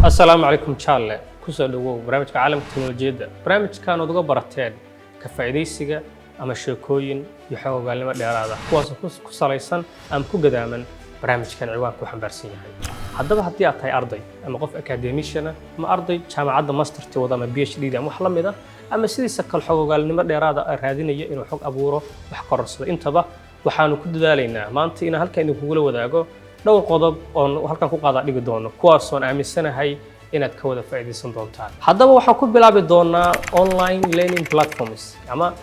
Asalaamu calaykum jaalle, kusoo dhawow barnaamijka Caalamka Teknolojiyadda. Barnaamijkan ood uga barateen ka faa'iidaysiga ama sheekooyin iyo xog ogaalnimo dheeraada, kuwaasoo ku salaysan ama ku gadaaman barnaamijkan ciwaanka u xambaarsan yahay. Haddaba haddii aad tahay arday ama qof academician ah ama arday jaamacadda masterti wada ama PhD da ama wax la mid ah, ama sidiisa kale xog ogaalnimo dheeraada raadinaya inuu xog abuuro, wax kororsado, intaba waxaanu ku dadaalaynaa maanta inaan halkan idinkugula wadaago dhowr qodob oon halkan ku qaadaa dhigi doono, kuwaasoon aaminsanahay inaad ka wada faa'iidaysan doontaan. Haddaba waxaan ku bilaabi doonaa online learning platforms ama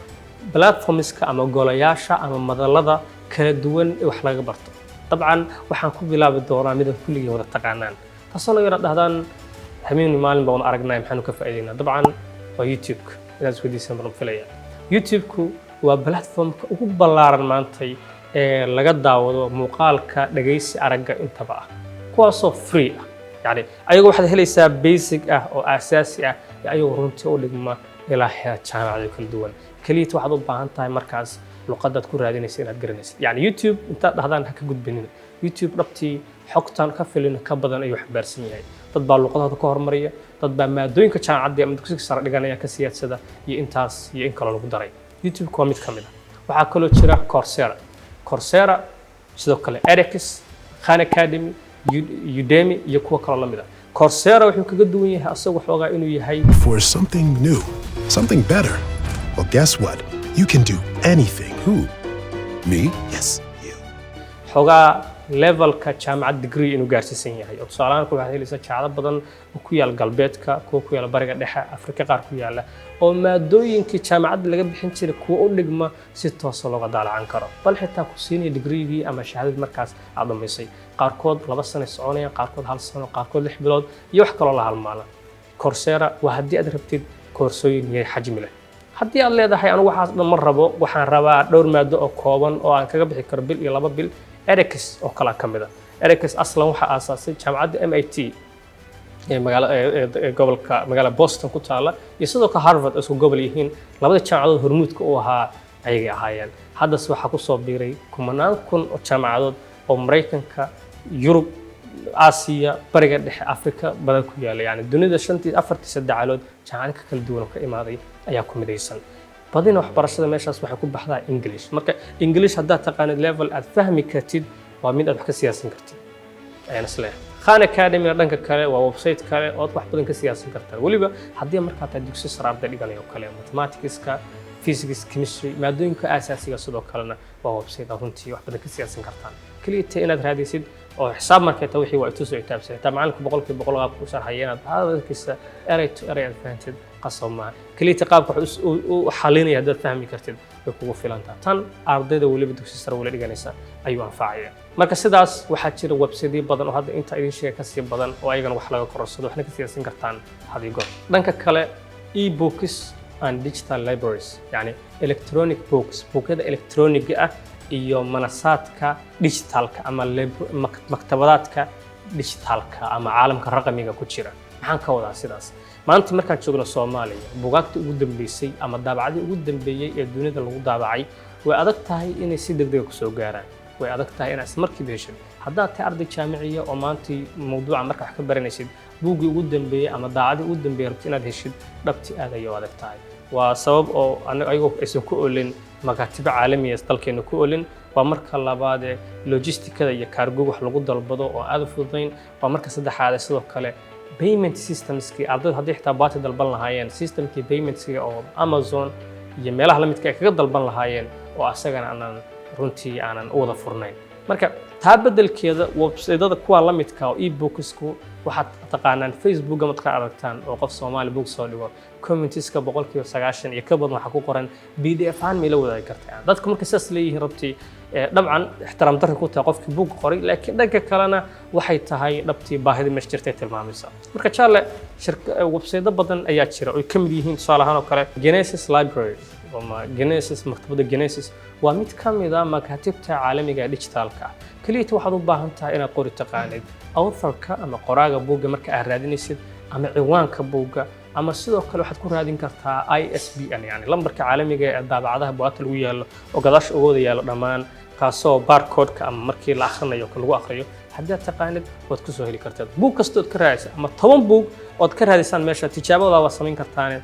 platformska ama golayaasha ama madallada kala duwan ee wax laga barto. Dabcan waxaan ku bilaabi doonaa midaan kulligii wada taqaanaan, taasoo laga yara dhahdaan habeen maalin baan aragnay, maxaanu ka faa'iidaynaa? Dabcan waa YouTube-ka. Inaad isweydiisan baan filaya. YouTube-ku waa platformka ugu ballaaran maantay ee laga daawado muuqaalka, dhegaysi, aragga intaba ah, kuwaasoo free ah. Yacni ayagoo waxaad helaysaa basic ah oo aasaasi ah, ee ayagoo runtii u dhigma ilaa heer jaamacado kala duwan. Keliyata waxaad u baahan tahay markaas luqadaad ku raadinaysa inaad garanaysid. Yacni YouTube intaad dhahdaan ha ka gudbinina. YouTube dhabtii xogtan ka filin ka badan ayuu xambaarsan yahay. Dad baa luqadahooda ka hormariya, dad baa maadooyinka jaamacadda ama dugsiga sare dhiganaya ka siyaadsada, iyo intaas iyo in kaloo lagu daray. YouTube waa mid ka mid ah. Waxaa kaloo jira Coursera. Coursera sidoo kale, edX, Khan Academy, Udemy iyo kuwa kaloo la mid ah. Coursera wuxuu kaga duwan yahay asagu xoogaa inuu yahay For something new, something better. Well, guess what? You can do anything. Who? Me? Yes, you. Xoogaa levelka jaamacad degree inuu gaarsiisan yahay, oo tusaalahaan waxaad helaysaa jaamacado badan oo ku yaal galbeedka, kuwa ku yaala Bariga Dhexe, Afrika qaar ku yaala, oo maadooyinkii jaamacadda laga bixin jiray kuwa u dhigma si toosa looga daalacan karo, bal xitaa ku siinaya degreegii ama shahaadadii markaas aad dhamaysay. Qaarkood 2 sano soconayaan, qaarkood hal sano, qaarkood 6 bilood iyo wax kaloo la halmaala. Coursera waa haddii aad rabtid koorsooyin yahay xajmi leh. Haddii aad leedahay anigu waxaas dhan ma rabo, waxaan rabaa dhowr maado oo kooban oo aan kaga bixi karo bil iyo 2 bil, edX oo kalaa ka mid a. edX aslan waxaa aasaasay jaamacadda MIT ee magaala ee gobolka magaalada Boston ku taala, iyo sidoo kale Harvard oo isku gobol yihiin. Labada jaamacadood hormuudka u ahaa ayagay ahaayeen. Haddase waxaa kusoo biiray kumanaan kun oo jaamacadood oo Maraykanka, Yurub, Aasiya, Bariga Dhexe, Afrika badan ku yaala. Yani dunida shantii afartii saddexaalood jaamacado ka kala duwan oo ka imaaday ayaa ku midaysan. Badina waxbarashada meeshaas waxay ku baxdaa English. Marka English haddaad taqaanid level aad fahmi kartid, waa mid aad wax ka siyaasan kartid ayaan isleeyahay. Khan Academy dhanka kale waa website kale oo aad wax badan ka siyaasan kartaan, weliba haddii markaa tahay dugsi sare arday dhiganayo oo kale, mathematicska, physics, chemistry, maadooyinka aasaasiga. Sidoo kalena waa website aad runtii wax badan ka siyaasan kartaan. Keliya ta inaad raadaysid oo xisaab markay tahay, wixii waa itusoo itaabsan. Xitaa macalinku 100% qaabka u sharxaya inaad hadalkiisa eray to eray aad fahantid qasab maaha. Keliya ta qaabka wax u xalinaya haddaad fahmi kartid, way kugu filantaa. Tan ardayda weliba dugsi sare weli dhiganaysa ayuu anfacaya. Marka sidaas waxaa jira websiteyo badan oo hadda inta idin sheega kasii badan, oo ayagana wax laga kororsado, waxna ka siyaasan kartaan had iyo goor. Dhanka kale, e-books and digital libraries, yani electronic books, buukyada electroniga ah iyo manasaadka digitalka ama maktabadaadka digitalka ama caalamka raqamiga ku jira. Maxaan ka wadaa sidaas? Maanta markaan joogno Soomaaliya, buugaagtii ugu dambeysay ama daabacadii ugu dambeeyey ee dunida lagu daabacay way adag tahay inay si degdega kusoo gaaraan. Way adag tahay inaad isla markiiba heshid. Haddaad tahay arday jaamiciya oo maantii mawduuca marka wax ka baranaysid, buuggii ugu dambeeyey ama daacadii ugu dambeeyey rabtid inaad heshid, dhabti aad ayay u adag tahay. Waa sabab oo ayagoo aysan ku olin makaatibo caalamiya dalkeena ku olin. Waa marka labaadee logisticada iyo cargo wax lagu dalbado oo aad u fududayn. Waa marka saddexaade sidoo kale payment systemskii ardaydu haddii xitaa baati dalban lahaayeen, systemkii paymentskiga oo Amazon iyo meelaha la midka ay kaga dalban lahaayeen oo asagana aanan runtii aanan u wada furnayn. Marka taa beddelkeeda websaydyada kuwa la midka oo e-booksku, waxaad taqaanaan Facebooka markaad aragtaan oo qof Soomaali book soo dhigo, commentiska 90% iyo ka badan waxaa ku qoran "PDF ahaan ma ila wadaagi kartaa?" Dadku marka sidaas leeyihiin, rabtii dabcan ixtiraam darri ku tahay qofkii buug qoray, laakiin dhanka kalena waxay tahay dhabtii baahida meesha jirtay tilmaamaysa. Marka jaalle websaydo badan ayaa jira oo ay ka mid yihiin tusaale ahaan oo kale Genesis Library ama Genesis, maktabadda Genesis waa mid ka mid a makaatibta caalamiga ee digitalka ah. Keliyata waxaad u baahan tahay inaad qori taqaanid authorka ama qoraaga buugga marka aad raadinaysid, ama ciwaanka buugga, ama sidoo kale waxaad ku raadin kartaa ISBN, yani lambarka caalamiga ee daabacadaha buugaagta lagu yaalo oo gadaasha uga wada yaalo dhammaan, kaasoo barcode-ka ama markii la akhrinayo lagu akhriyo. Haddii aad taqaanid, waad kusoo heli kartaa buug kasta ood ka raadisa, ama 10 buug ood ka raadisaan meesha. Tijaabada waa samayn kartaane,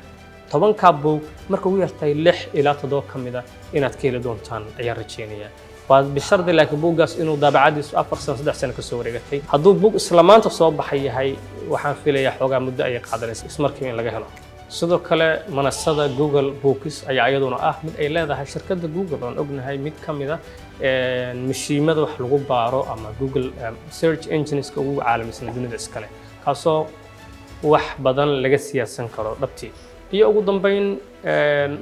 10-kaa buug marka ugu yartahay lix ilaa toddoba ka mid a inaad ka heli doontaan ayaan rajeynayaa. Waa bishardi laakiin buuggaas inuu daabacadiisu 4 sano, 3 sano kasoo wareegatay. Hadduu buug isla maanta soo baxay yahay, waxaan filayaa xoogaa muddo ayay qaadanaysa ismarkiiba in laga helo. Sidoo kale manasada Google Books ayaa iyaduna ah mid ay leedahay shirkadda Google, oon ognahay mid ka mid a mashiimada wax lagu baaro ama Google search engineska ugu caalamisan dunida iskale, kaasoo wax badan laga siyaasan karo dhabtii. Iyo ugu dambeyn,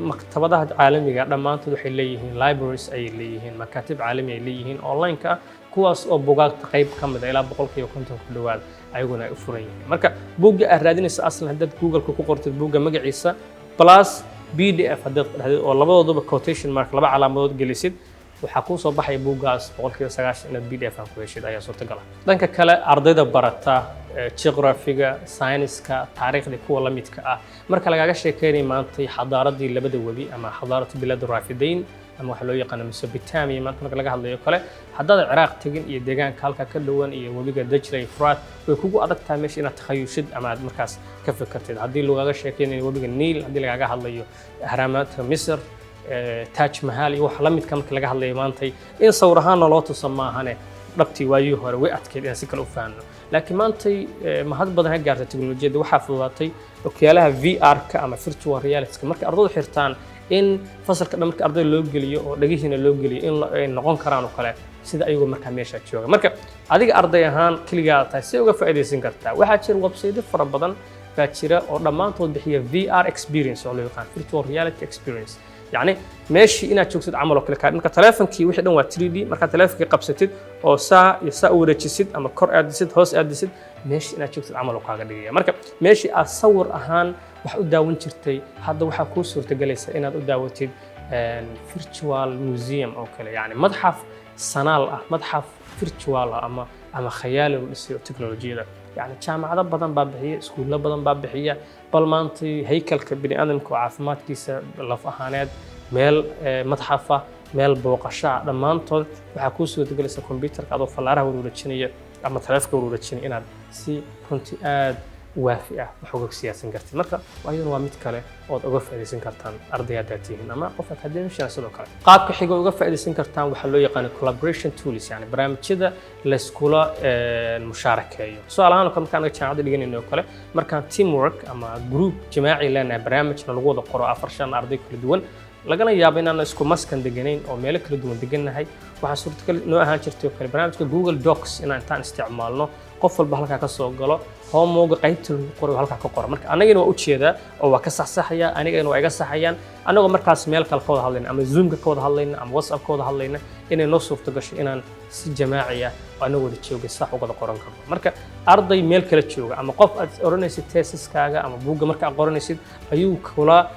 maktabadaha caalamiga dhammaantood waxay leeyihiin libraries ayay leeyihiin, makaatib caalami ay leeyihiin online-ka ah, kuwaas oo bugaagta qayb ka mid a ilaa 50% ku dhowaad ayaguna ay u furan yihiin. Marka buugga aad raadinaysa aslan haddaad Google-ka ku qortid buugga magaciisa plus PDF haddaad dhahdid oo labadooduba quotation mark, laba calaamadood gelisid, waxaa kuu soo baxaya buuggaas 90% inaad PDF aan ku heshid ayaa suurtagal ah. Dhanka kale, ardayda barata geographiga, sayniska, taariikhda, kuwa la midka ah, marka lagaaga sheekeynaya maantay xadaaradii labada webi ama xadaaratu bilaad raafidayn ama waxa loo yaqaano Mesopotamia, maanta marka laga hadlayo kale, haddaad Ciraaq tegin iyo deegaanka halka ka dhowan iyo webiga Dajla iyo Furaat, way kugu adag tahay meesha inaad takhayushid ama aad markaas ka fikirtid. Haddii lagaaga sheekeynayo webiga Niil, haddii lagaaga hadlayo ahraamaadka Misr, Taj Mahal iyo wax la midka marka laga hadlayo maantay, in sawir ahaanna loo tuso maahane, dhabtii waayihii hore way adkeyd inaan si kale u fahanno. Laakiin maantay, mahad badan ha gaarta teknolojiyadda, waxaa fududaatay okyaalaha VR-ka ama virtual reality-ka marka ardaydu xirtaan, in fasalka dhan marka ardayda loo geliyo oo dhagihiina loo geliyo, in ay noqon karaan oo kale sida ayagoo markaa meesha jooga. Marka adiga arday ahaan keligaa tahay, si uga faa'iidaysan kartaa? Waxaa jira website fara badan baa jira oo dhammaantood bixiya VR experience oo loo yaqaan virtual reality experience, yacni meeshii inaad joogtid camal oo kale kaa. Marka taleefankii wixii dhan waa 3D. Markaad taleefankii qabsatid oo saa iyo saa u wareejisid ama kor aadisid, hoos aadisid, meeshii inaad joogtid camal oo kaaga dhigaya. Marka meeshii aad sawir ahaan wax u daawan jirtay, hadda waxaa kuu suurtagelaysa inaad u daawatid virtual museum oo kale, yacni madxaf sanaal ah, madxaf virtual ah ama khayaali loo dhisay oo teknolojiyada. Yani jaamacado badan baa bixiya, iskuullo badan baa bixiya. Bal maantay haykalka bini aadamka oo caafimaadkiisa laf ahaaneed, meel madxafa, meel booqasho ah, dhammaantood waxaa kuu suurtagelaysa computerka adoo fallaaraha warwareejinaya ama taleefanka warwareejinaya inaad si runtii aad waafi ah wax uga siyaasan kartid. Marka ayaduna waa mid kale ood uga faa'iidaysan kartaan arday haddaad tihiin ama qof academician. Sidoo kale, qaabka xiga uga faa'iidaysan kartaan waxaa loo yaqaano collaboration tools, yani barnaamijyada layskula mushaarakeeyo. Tusaale ahaan oo kale, markaan anaga jaamacadda dhiganayno oo kale, markaan teamwork ama group jamaaci leenahay, barnaamijna lagu wada qoro afar, shan arday kala duwan, lagana yaabo inaan isku maskan deganayn oo meelo kala duwan degannahay, waxaa suurtagal noo ahaan jirtay oo kale barnaamijka Google Docs inaan intaan isticmaalno, qof walba halkaa ka soo galo, homework qaybta lagu qoray halkaa ka qora. Marka anagana waa ujeedaa oo waa ka saxsaxaya, anigana waa iga saxayaan, anagoo markaas meel kale ka wada hadlayna ama Zoomka ka wada hadlayna ama WhatsApp ka wada hadlayna, inay noo suurto gasho inaan si jamaaci ah oo anagoo wada joogay sax uga wada qoran karno. Marka arday meel kala jooga ama qof aad oranaysid thesiskaaga ama buugga marka aad qoranaysid ayuu kula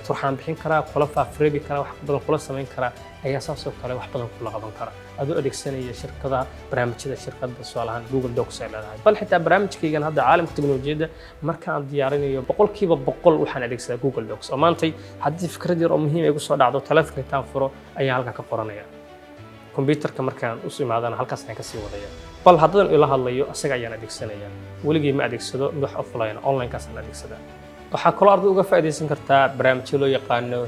turxaan bixin karaa, kula faafreebi karaa, wax badan kula samayn karaa, ayaa saasoo kale wax badan kula qaban kara adoo adeegsanaya shirkadaha, barnaamijyada shirkadda, tusaale ahaan Google Docs ay leedahay. Bal xitaa barnaamijkaygan hadda caalamka teknolojiyadda markaan diyaarinayo, 100% waxaan adeegsadaa Google Docs, oo maantay haddii fikrad yar oo muhiim ay igu soo dhacdo, taleefanka intaan furo ayaan halkaa ka qoranaya, computerka markaan usu imaadana halkaas ayaan kasii wadaya. Bal haddadan ila hadlayo asaga ayaan adeegsanaya. Weligay ma adeegsado mid wax offline, online-kaasaan adeegsadaa. Waxaa kaloo arday uga faa'iidaysan kartaa barnaamijyo loo yaqaano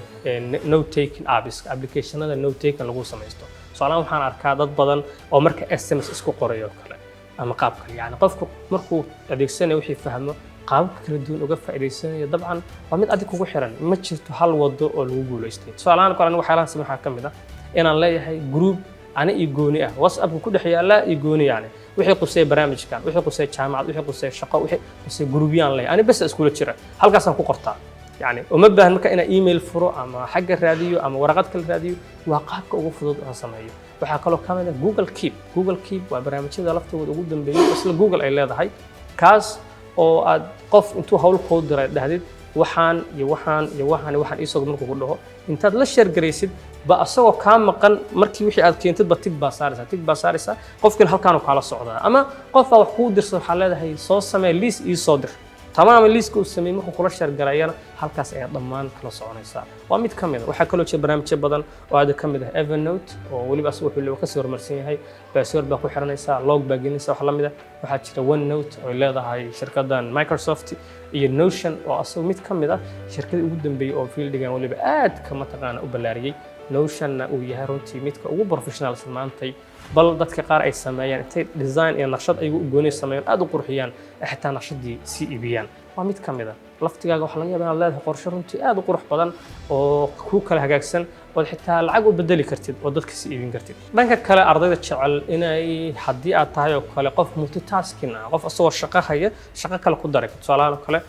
note taking apps, applicationada note taking lagu samaysto. Tusaalahaan, waxaan arkaa dad badan oo marka SMS isku qorayo oo kale ama qaab kale, yani qofku markuu adeegsanayo wixii fahmo, qaababka kala duwan uga faa'iidaysanayo. Dabcan waa mid adig kugu xiran, ma jirto hal wado oo lagu guulaystay. Tusaalahaan kale, aniga waxyaalahan samey waxaa ka mid ah inaan leeyahay group ani iyo gooni ah, WhatsAppka ku dhex yaalla iyo gooni, yani wixii qusay barnaamijkan, wixii qusay jaamacad, wixii qusay shaqo, wixii qusay gruubyaan leeyahay, ani bes iskula jira, halkaasaan ku qortaa. Yani uma baahan marka inaan email furo ama xagga raadiyo ama waraqad kale raadiyo. Waa qaabka ugu fudud oo sameeyo. Waxaa kaloo ka mid ah Google Keep. Google Keep waa barnaamijyada laftooda ugu dambeeyay oo isla Google ay leedahay, kaas oo aad qof intuu hawl kuu diray dhahdid waxaan iyo waxaan iyo waxaan iyo waxaan iisoo, markuu ku dhaho intaad la share garaysid ba, asagoo kaa maqan, markii wixii aad keentid ba tick baa saaraysaa, tick baa saaraysaa, qofkin halkaanu kaala socdaa. Ama qof baa wax kuu dirsa, waxaa leedahay soo samee liis, ii soo dir. Tamaama liiska uu sameeyey markuu kula share galayana, halkaas ayaa dhammaan kala soconaysaa. Waa mid ka mid a. Waxaa kaloo jira barnaamijyo badan oo aad ka mid ah Evernote, oo weliba asagu wuxuu kasii horumarsan yahay. Password baa ku xiranaysaa, log baa gelinaysa, wax la mid ah. Waxaa jira OneNote oo ay leedahay shirkaddan Microsoft, iyo Notion oo asagu mid ka mid ah shirkadii ugu dambeeyey oo fieldigan weliba aad ka mataqaana u ballaariyey. Notionna uu yahay runtii midka ugu professionalsan maantay, bal dadka qaar ay sameeyaan intay design iyo naqshad ayagu u gooni sameeyaan, aad u qurxiyaan, ay xitaa naqshadii sii iibiyaan. Waa mid ka mid a. Laftigaaga waxaa laga yaabaa inaad leedahay qorshe runtii aad u qurux badan oo kuu kala hagaagsan, ood xitaa lacag u bedeli kartid oo dadka sii iibin kartid. Dhanka kale, ardayda jecel inay, haddii aad tahay oo kale qof multitasking ah, qof asagoo shaqo haya shaqo kale ku daray, tusaalahaan oo kale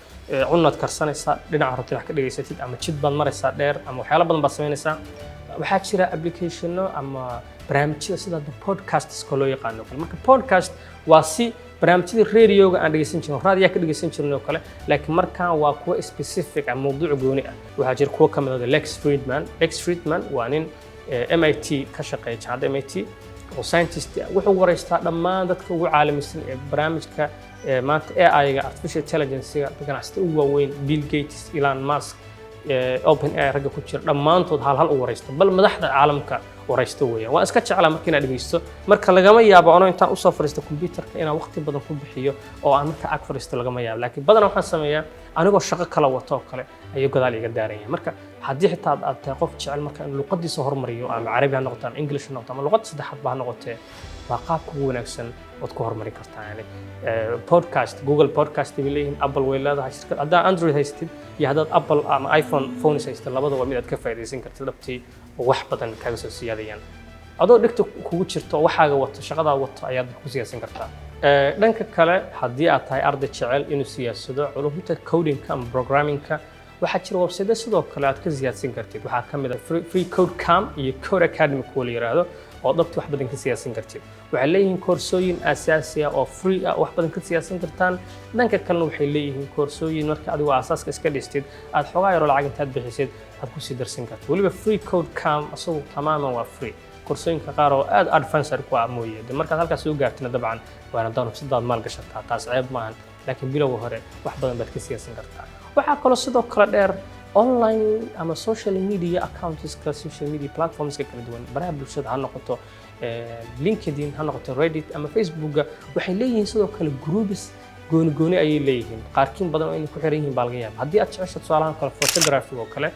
cunaad karsanaysaa, dhinaca rabtid wax ka dhegaysatid, ama jid baad maraysaa dheer, ama waxyaalo badan baad samaynaysaa, waxaa jira applicationo ama barnaamijyada sida podcastska loo yaqaano kale. Marka podcast waa si barnaamijyada radioga aan dhegeysan jirno, raadiyaa ka dhegeysan jirnay oo kale, laakiin markaan waa kuwo specific ah, mowduuc gooni ah. Waxaa jira kuwo ka mid ah Lex Friedman. Lex Friedman waa nin MIT ka shaqeeya, jaamacadda MIT, oo scientist ah. Wuxuu wareystaa dhammaan dadka ugu caalamisan ee barnaamijka maanta AI-ga, artificial intelligence-ga, ganacsatada ugu waaweyn, Bill Gates, Elon Musk, OpenAI ragga ku jira, dhammaantood hal hal u wareysta, bal madaxda caalamka wareysta weeyaan. Waan iska jeclaa marka inaad dhegeysto. Marka lagama yaabo anoo intaan usoo fadhiisto computerka inaan waqti badan ku bixiyo oo aan marka ag fadhiisto, lagama yaabo. Laakiin badanaa waxaan sameeyaa anigoo shaqo kala wato oo kale ayuu gadaal iga daaran yahay. Marka haddii xitaa aad tahay qof jecel marka in luqadiisa horumariyo, ama Carabi ha noqoto ama English ha noqoto ama luqad saddexaad ba ha noqotee, waa qaabka ugu wanaagsan ood ku horumari kartaa. Yani podcast, Google Podcast bay leeyihiin, Apple way leedahay shirkad. Haddaad Android haystid iyo haddaad Apple ama iPhone phones haystid, labada waa mid aad ka faa'iidaysan kartid dhabtii oo wax badan kaaga soo siyaadayaan. Adoo dhegta kugu jirto oo waxaaga wato, shaqadaa wato, ayaad ku siyaasan kartaa. Dhanka kale, haddii aad tahay arday jecel inuu siyaasado culumta codingka ama programmingka, waxaa jira website sidoo kale aad ka siyaadsan kartid. Waxaa ka mid ah Free Code Camp iyo Codecademy, kuwa la yiraahdo, oo dhabti wax badan ka siyaasan kartid. Waxay leeyihiin koorsooyin asaasi ah oo free ah, wax badan ka siyaasan kartaan. Dhanka kalena waxay leeyihiin koorsooyin marka adigoo aasaaska iska dhistid aad xoogaa yaroo lacag intaad bixisid aad kusii darsan kartid. Weliba Free Code Camp isagu tamaaman waa free, koorsooyinka qaar oo aad advanced ku ah mooye. De markaad halkaas soo gaartina, dabcan waana doon fursadaad maal gashataa, taas ceeb maahan, laakiin bilowga hore wax badan baad ka siyaasan kartaa. Waxaa kaloo sidoo kale dheer online ama social media accountska, social media platformska kala duwan, baraha bulshada ha noqoto LinkedIn, ha noqoto Reddit ama Facebooka, waxay leeyihiin sidoo kale groups gooni gooni ayay leeyihiin, qaarkiin badan oo inay ku xiran yihiin baa laga yaaba. Haddii aad jecesho tusaalahan kale photography oo kale,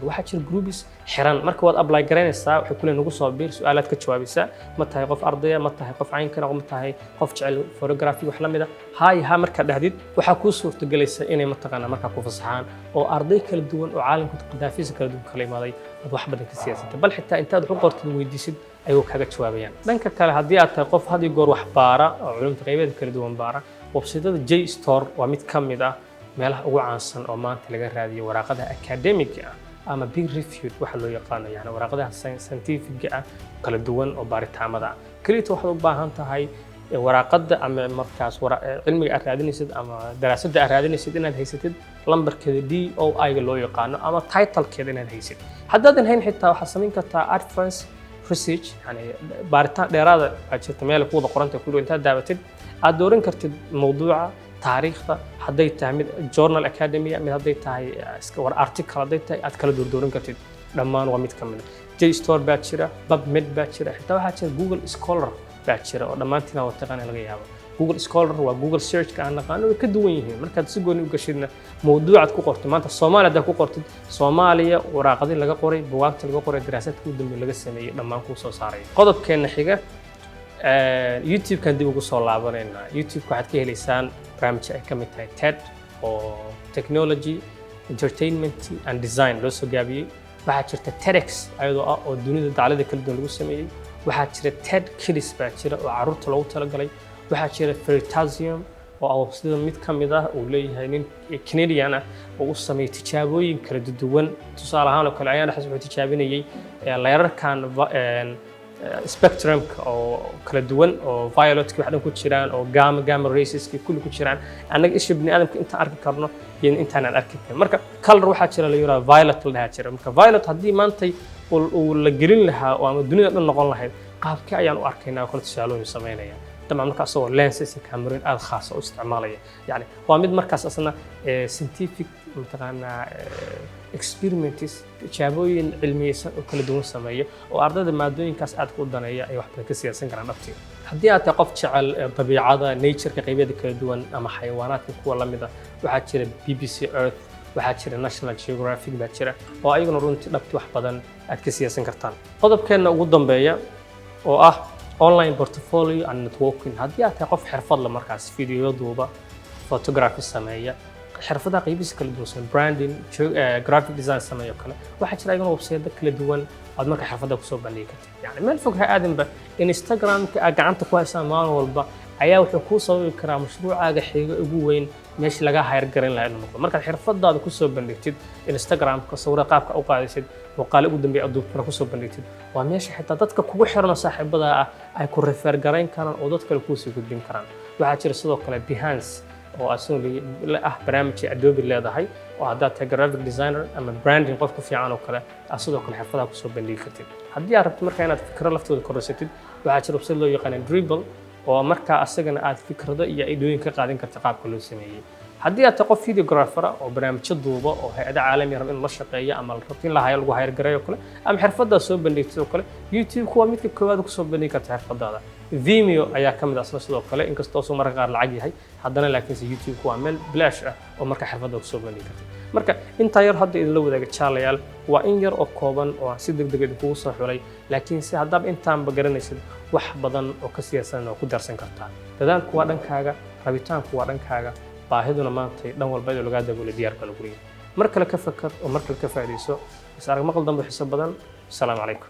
waxaa jira groups xiran. Marka waad apply garaynaysaa, waxay kule nagu soo biir, su-aalaad ka jawaabaysaa: ma tahay qof ardaya, ma tahay qof caynkana, ma tahay qof jecel photography, wax la mid a? Haay ha markaad dhahdid, waxaa kuu suurtagelaysa inay mataqaanaa markaa ku fasaxaan oo arday kala duwan oo caalamka qadaafiisa kala duwan kala imaaday aad wax badan ka siyaasatay, bal xitaa intaad wax u qortid, weydiisid, ayagoo kaaga jawaabayaan. Dhanka kale, haddii aad tahay qof had iyo goor wax baara oo culumta qaybeeda kala duwan baara, websaytada JSTOR waa mid ka mid ah meelaha ugu caansan oo maanta laga raadiyo waraaqadaha academic ah ama peer reviewed waxa loo yaqaano, yani waraaqadaha scientific ah kala duwan oo baaritaamada ah. Keliyata waxaad u baahan tahay waraaqada ama markaas cilmiga aad raadinaysid ama daraasadda aad raadinaysid inaad haysatid lambarkeeda DOI-ga loo yaqaano ama titlekeeda inaad haysid. Haddaadan hayn xitaa, waxaad samayn kartaa advance research, yani baaritaan dheeraada baa jirta, meel ku wada qoranta ku dhow intaad daabatid aad dooran kartid mawduuca, taariikhda, hadday tahay mid journal academia, mid hadday tahay iska war article hadday tahay, aad kala doordooran kartid. Dhammaan waa mid ka mid a. JSTOR baa jira, PubMed baa jira, xitaa waxaa jira Google Scholar baa jira oo dhammaantiin waa taqaana laga yaabo. Google Scholar waa Google Searchka aan naqaano, way ka duwan yihiin. Markaad si gooni u gashidna, mawduucaad ku qortid, maanta Soomaaliya haddaad ku qortid, Soomaaliya waraaqadii laga qoray, bugaagta laga qoray, daraasaadka ugu dambeeya laga sameeyey, dhammaan kuu soo saaray. Qodobkeenna xiga, YouTube-kan dib ugu soo laabanaynaa. YouTube-ka waxaad ka helaysaan barnaamij ay ka mid tahay TED, oo Technology, Entertainment and Design loo soo gaabiyey. Waxaa jirta TEDx ayadoo ah oo dunida daclada kala duwan lagu sameeyey. Waxaa jira TED Kids baa jira oo carruurta loogu talagalay. Waxaa jira Veritasium oo ah sida mid ka mid ah uu leeyahay nin Canadian ah oo u sameeyey tijaabooyin kala duwan. Tusaale ahaan oo kale, ayaan dhexdiis wuxuu tijaabinayey leerarkan spectrumka oo kala duwan, oo violetka wax dhan ku jiraan, oo gamma rayska kulli ku jiraan, annaga isha bini aadamka intaan arki karno iyo intaan arki karin. Marka color waxaa jira la yiraahdo violet la dhahaa jira. Marka violet haddii maantay uu la gelin lahaa oo ama dunida dhan noqon lahayd, qaabkee ayaan u arkaynaa oo kale tusaalooyin samaynaya. Dabcan marka asagoo lenses iyo cameroon aad khaasa u isticmaalaya, yani waa mid markaas asna scientific, mataqaanaa, experiments, tijaabooyin cilmiyeysan oo kala duwan sameeya, oo ardayda maadooyinkaas aadka u daneeya ay wax badan ka siyaasan karaan. Dhabtii, haddii aad tahay qof jecel dabiicada, natureka qaybyada kala duwan ama xayawaanaadka kuwa la mid ah, waxaa jira BBC Earth, waxaa jira National Geographic baa jira, oo ayaguna runtii dhabti wax badan aad ka siyaasan kartaan. Qodobkeenna ugu dambeeya oo ah online portfolio and networking. Haddii aad tahay qof xirfad leh, markaas video duuba, photography sameeya, xirfadaha qaybihiisa kala duwan, branding, graphic design sameeyo kale, waxaa jira ayaguna website kala duwan aad marka xirfadda kusoo bandhigi kartid. Yani meel fog ha aadanba, Instagramka aad gacanta ku haysaa maalin walba ayaa wuxuu kuu sababi karaa mashruucaaga xiga ugu weyn meeshii laga hire garan lahaa inuu noqdo. Markaad xirfadaada kusoo bandhigtid Instagramka, sawirada qaabka u qaadaysid, muuqaale ugu dambeeya aduubkana kusoo bandhigtid, waa meesha xitaa dadka kugu xiran oo saaxiibada ah ay ku refer garayn karaan oo dad kale kuusii gudbin karaan. Waxaa jira sidoo kale Behance, oo asagoo ah barnaamij ay Adobe leedahay, oo haddaad tahay graphic designer ama branding qof ku fiican oo kale, aad sidoo kale xirfadaha kusoo bandhigi kartid. Haddii aad rabto markaa inaad fikro laftooda kordhisatid, waxaa jira website loo yaqaana Dribbble, oo markaa asagana aad fikrado iyo idooyin ka qaadan karta qaabka loo sameeyey. Haddii aad tahay qof videographer oo barnaamijyo duuba oo hay-ado caalami raba in la shaqeeyo ama la rabto in la hayo, lagu hire gareeyo kale, ama xirfaddaa soo bandhigtid oo kale, YouTube waa midka koowaad kusoo bandhigi karta xirfadaada. Vimeo ayaa ka mid ah isna sidoo kale, inkastoo soo mararka qaar lacag yahay haddana, laakiinse YouTube waa meel bilaash ah oo marka xirfadda kusoo bandhigi karta. Marka intaa yar hadda idinla wadaaga, jaalayaal, waa in yar oo kooban oo aan si degdeg idinkugu soo xulay, laakiinse haddaaba intaanba garanaysid, wax badan oo ka siyaasan oo ku darsan kartaa. Dadaalku waa dhankaaga, rabitaanku waa dhankaaga, baahiduna maanta dhan walba iyadoo lagaa daboolay diyaar baa lagu leeyahay. Mar kale ka fakar oo mar kale ka faa'iidayso. Is arag maqal dambe xiso badan. Asalaamu calaykum.